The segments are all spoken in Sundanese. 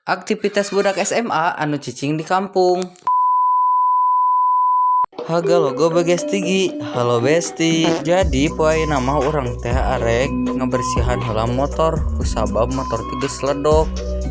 Aktivitas budak SMA anu cicing di kampung. Haga logo Bagestigi. Halo, Besti. Jadi poe ayeuna mah urang teh arek ngabersihan heula motor, kusabab motor teh geus ledok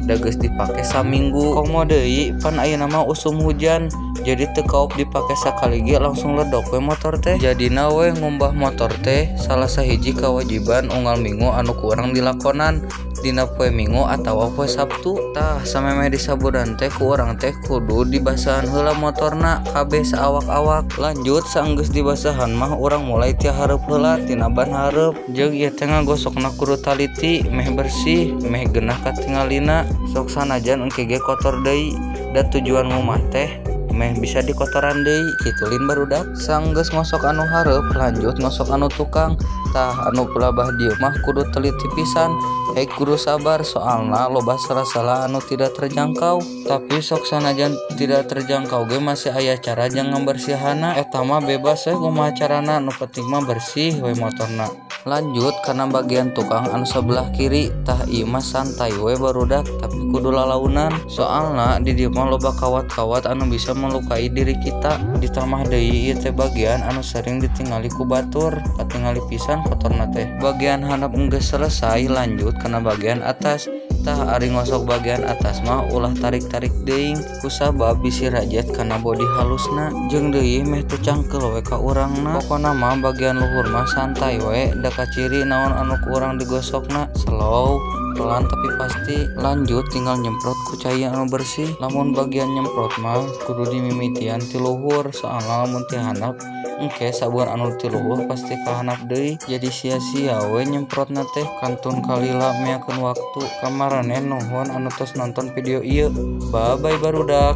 da geus dipake saminggu. Komo deui pan ayeuna mah usum hujan, jadi teu kaop dipake sakali ge langsung ledok we motor teh. Jadina we ngumbah motor teh salah sahiji kewajiban unggal minggu anu ku urang dilakonan dina poe Minggu atawa poe Sabtu. Tah, samemeh disabunan teh ku urang teh kudu dibasahan heula motorna kabeh saawak-awak. Lanjut, saenggeus dibasahan mah urang mulai ti hareup heula, tina ban hareup. Jeung ieu teh ngagosokna kudu taliti meh bersih, meh genah katingalina. Sok sanajan engke ge kotor deui, da tujuan ngumbah teh meh bisa dikotoran deui kitu lin, barudak. Sanggeus ngosok anu hareup, lanjut ngosok anu tukang. Tah, anu pelabah dieu mah kudu teliti pisan, hek kudu sabar, soalna loba sela-sela anu tidak terjangkau. Tapi sok sanajan tidak terjangkau ge masih aya cara jang ngabersihanna. Eta mah bebas we kumaha carana, nu penting mah bersih we motorna. Lanjut kana bagian tukang anu sebelah kiri. Tah, ieu mah santai we, barudak, tapi kudu lalaunan, soalna di dieu mah loba kawat-kawat anu bisa melukai diri kita. Ditambah deui ieu teh bagian anu sering ditingali ku batur, katingali pisan kotorna teh. Bagian handap enggeus selesai, lanjut kana bagian atas. Tah, ari ngosok bagian atas mah ulah tarik-tarik teuing, kusabab bisi rajet kana bodi halusna, jeung deui meh teu cangkeul we ka urangna. Pokona mah bagian luhur mah santai we, da kaciri naon anu ku urang digosokna, slow, pelan tapi pasti. Lanjut tinggal nyemprot ku cai anu bersih. Lamun bagian nyemprot mah kudu dimimitian ti luhur, soalna lamun ti handap engke sabun anu ti luhur pasti kahandap deui, jadi sia-sia we nyemprotna teh, kantun kalila meakeun waktu. Ka maraneh nuhun anu tos nonton video ieu. Bye bye, barudak.